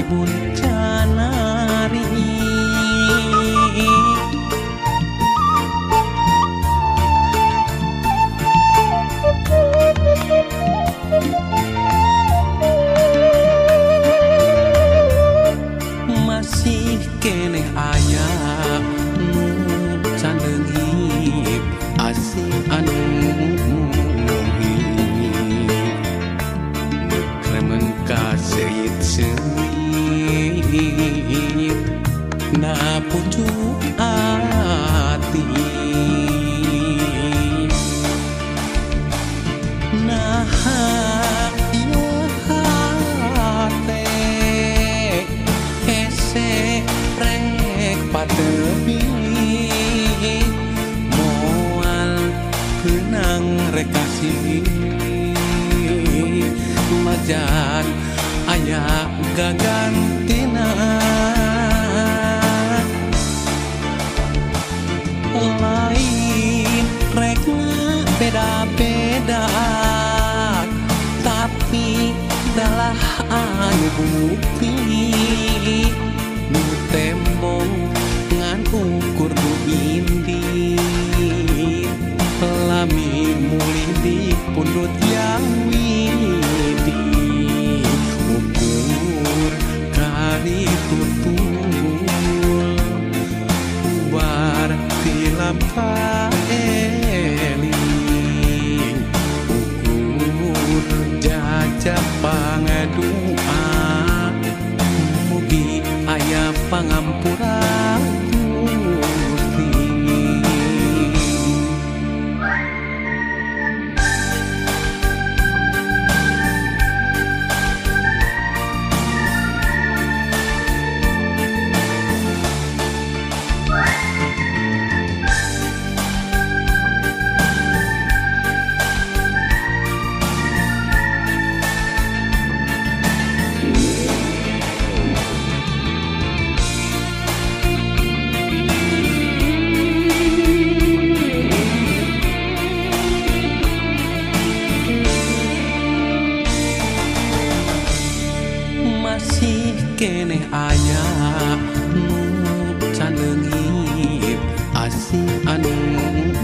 tribun canari. Masih keneh aya nu can leungit asih anu kremen ka seungit-seungit na pucuk ati. Naha ieu hate hese rek patebi moal keunang rek kasih majan aya gagantina. Lain rek beda-beda tapi dalah anu bukti nu tembong ngan ukur nu indi lami mulih di pundut yang widi ukur kari tutul ubar tilap kaeling ukur jajah pangadua mugi aya pangampura Gusti. Masih keneh aya nu can leungit asih anu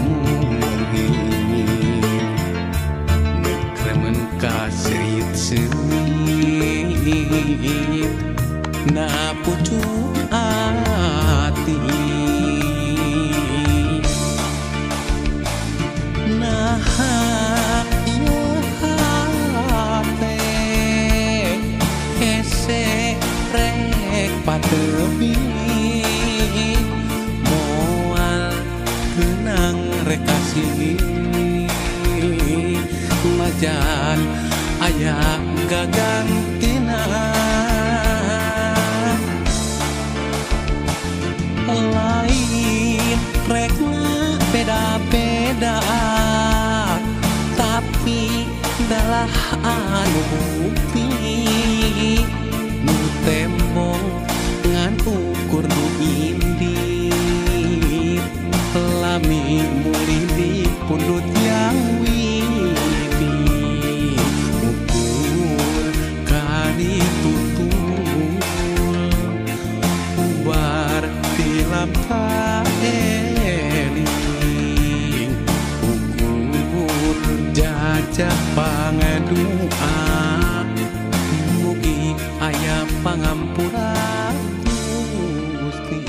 muhit kremen ka seungit-seungit na pucuk ati. Naha ieu hate hese rek patebi moal keunang rek kasih majan aya gagantina. Lain rek beda-beda tapi dalah anu bukti nu tembong ngan ukur nu indi lami mulih di pundut yang widi ukur kari tutul ubar tilap kaeling ukur jajah pangadua mugi aya pangampura Gusti.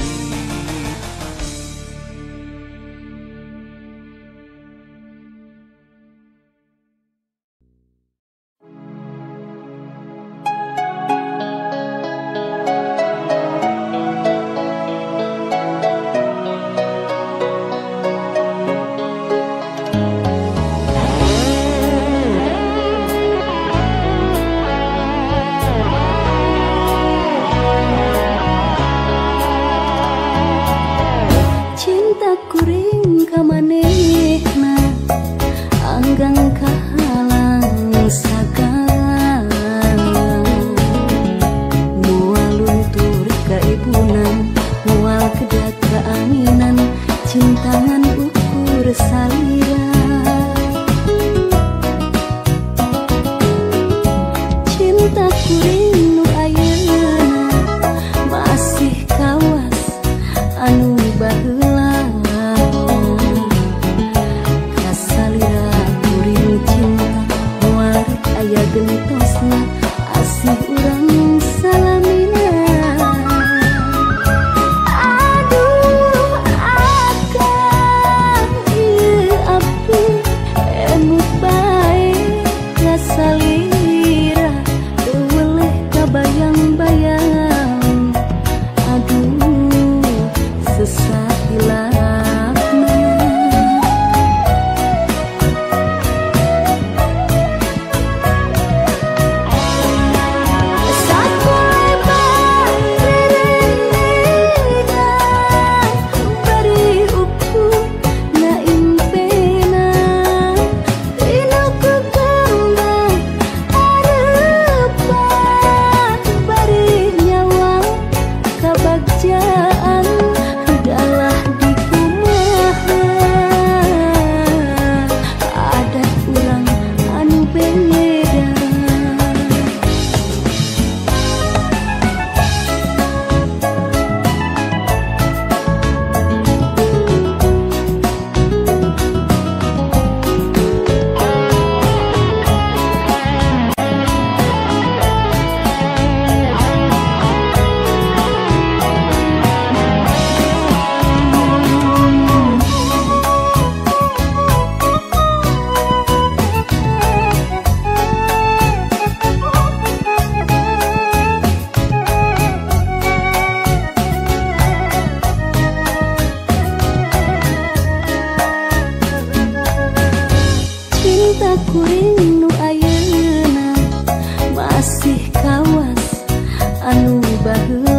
baheula.